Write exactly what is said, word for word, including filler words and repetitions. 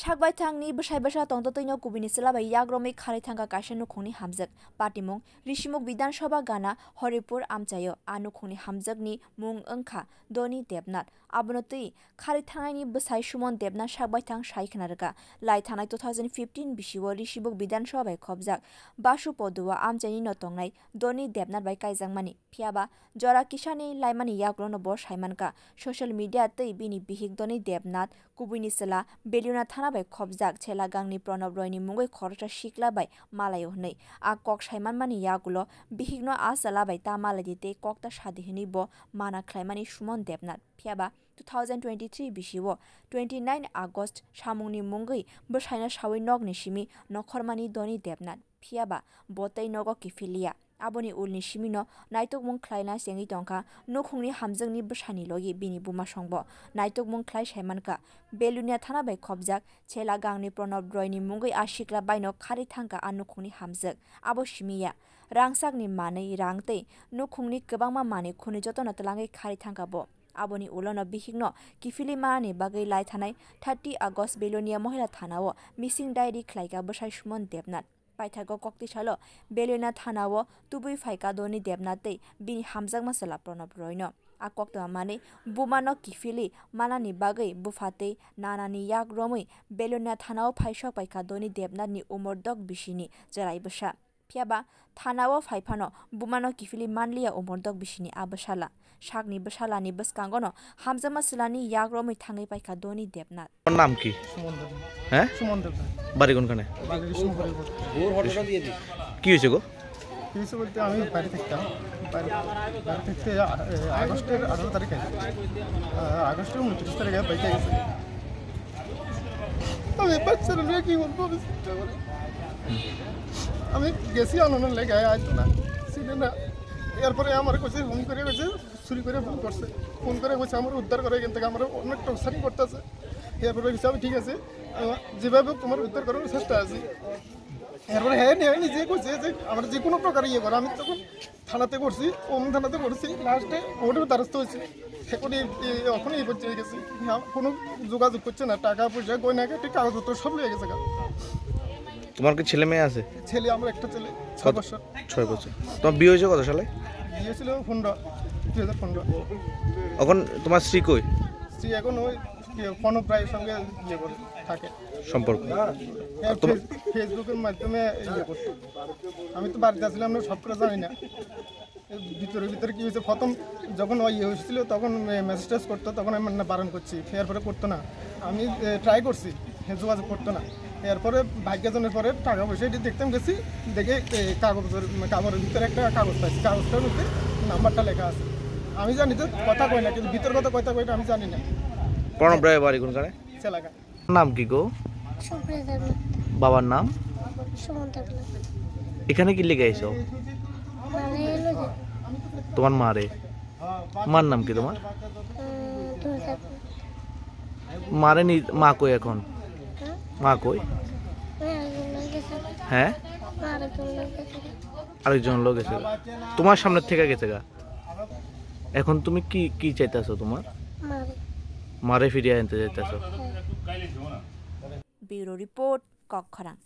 Sakbaithangni bwsai bwsa tongtwtwino kubuini chwla bai yagromwi kharwi thangkha kaisa nukhungni hamjwk. Patimung Rishimuk Bidhan Sabha gana Horipur amchaio. A nukhungni hamjwkni mung wngkha Doni Debnath. Abono twi kharwi thangnaini bwsai Suman Debnath sakbaithang sai khna rwkha. Lai thanai two thousand fifteen bisio Rishimuk Bidhan Sabha bai khopjak Basu Podua amchaini no tongnai Doni Debnath bai kaijakmani. Phiyaba jora kisani laimani yagulono bo saimankha. Social media twi bini bihik Doni Debnath kubuini chwla Beliona thana bai khopjak chela gangni Pranab Royni mungwi khoroksa sikla bai malaio hwnwi. A kok saimanmani yagulo bihikno a chwla bai ta malaidi tei kok ta sadi hwnwi bo mana khlaimani Suman Debnath. Phiyaba two thousand twenty-three bisio twenty-nine August samungni mungwi bwsaino sawi nokni simi nokhormani Doni Debnath. Phiyaba bo tei nogo kiphilya. Aboni ulni simino naitukmung khlaina chengwi tongkha nukhungni hamjwkni bwsani logi bini bumasongbo. Naitukmung khlai saimankha Belonia thana bai khopjak chela gangni Pranab Royni mungwi a sikla baino kharwi thangkha a nukhungni hamjwk. Abo simiya rangchakni manwi rang tei nukhungni kwbangma manwi khwnwi jotono twlangwi kharwi thangkha bo. Aboni ulono bihikno kiphilwi manani bagwi lai thanai thirty August Belonia Mohila thanao missing diary khlaikha bwsai Suman Debnath. Paithago koktwi salo Belonia thanao tubui phaikha Doni Debnath tei bini hamjakma chwla Pranab Royno. A koktwma manwi bumano kiphilwi manani bagwi bupha tei nanani yak romwi Belonia thanao phaisok paikha Doni Debnathni umor dok bisini chwrai bwsa. Phiyaba thanao phaiphano bumano kiphilwi manliya umor dok bisini a bwsala. Sakni bwsalani bwskangono hamjakma chwlani yak romwi thangwi paikha Doni Debnath. তোমার নাম কি? সুমন দেব। হ্যাঁ? সুমন দেব। বাড়ি কোনখানে? বাড়ি বিষ্ণুপুরে। কি হয়েছে গো? কি হয়েছে বলতে আমি বাড়ি থাকতাম। বাড়ি, বাড়ি থাকতে আ-, এ, আগস্টের আঠারো তারিখে, আ, আগস্টের ঊনত্রিশ তারিখে বাইকে গেছে। আমি বাচ্চারা নিয়ে কি বলবো, আমি চিন্তা করি। আমি গেছি আনন্দ লেগে আইতো না, ছিল না। এরপরে আমার কাছে ফোন করে গেছে, চুরি করে ফোন করছে। ফোন করে কইছে, "আমার উদ্ধার করো এখান থেকে, আমার অনেক টর্চারিং করতেছে।" এরপরে কইছে, "আমি ঠিক আছে, আমার যেভাবে হোক তোমার উদ্ধার করার চেষ্টা আছি।" এরপরে হ্যাঁ, নিয়ে নিজে কইছে যে আমার যে কোনো প্রকার ইয়ে করো। আমি তখন থানাতে করছি, ওম থানাতে করছি, লাস্টে কোর্টের দ্বারস্থ হয়েছি। এখন এই, এই, এখন এই পর্যায়ে গেছি। হ্যাঁ, কোনো যোগাযোগ করছে না, টাকা পয়সা, গয়নাগাটি, কাগজপত্র সব নিয়ে গেছে গা। তোমার কি ছেলে মেয়ে আছে? ছেলে, আমার একটা ছেলে, ছয় কত? বছর। ছয় বছর। তোমার বিয়ে হয়েছে কত সালে? বিয়ে ছিল পনেরো, দুই হাজার পনেরো। এখন তোমার স্ত্রী কই? স্ত্রী এখন ওই, ইয়ে, ফোনও প্রায় সঙ্গে ইয়ে করে থাকে। সম্পর্ক? হ্যাঁ, তোমার ফেস-, ফেসবুকের মাধ্যমে ইয়ে করতো। আমি তো বাড়িতে আসলে আমরা সবটা জানি না। ভিতরে ভিতরে কি হয়েছে, প্রথম যখন ওই ইয়ে হয়েছিল, তখন মে-, মেসেজ টেক্সট করতো, তখন আমি না বারণ করছি, এরপরে করতো না। আমি, এ, ট্রাই করছি, হ্যাঁ, যোগাযোগ করতো না। এরপরে ভাগ্যজনের পরে টাকা পয়সা এটি দেখতাম গেছি, দেখে, এ, কাগজের, কাপড়ের ভিতরে একটা কাগজ পাইছি, কাগজটার মধ্যে নাম্বারটা লেখা আছে। আমি জানি তো কথা কয় না, কিন্তু ভিতর কথা কয়টা কয় এটা আমি জানি না। প্রণব রায় বাড়ি কোনখানে? এলাকা। নাম কি গো? সুপ্রিয়া দেবনাথ। বাবার নাম? সুমন দেবনাথ। এখানে কি লেগে আইছো? মানে এলো যে। তোমার মারে? মার নাম কি তোমার? উম, দুর্গা। মারে নি-, মা কই এখন? হ্যাঁ? মা কই? মা একজন লই গেছে। হ্যাঁ? মা আরেকজন লই গেছে। আরেকজন লই গেছে। তোমার সামনে থেকে গেছে গা? এখন তুমি কি, কি চাইতাছো তোমার? মারে। মারে ফিরিয়ে আনতে চাইতাছো? হ্যাঁ। ব্যুরো রিপোর্ট, কক্ষরাং।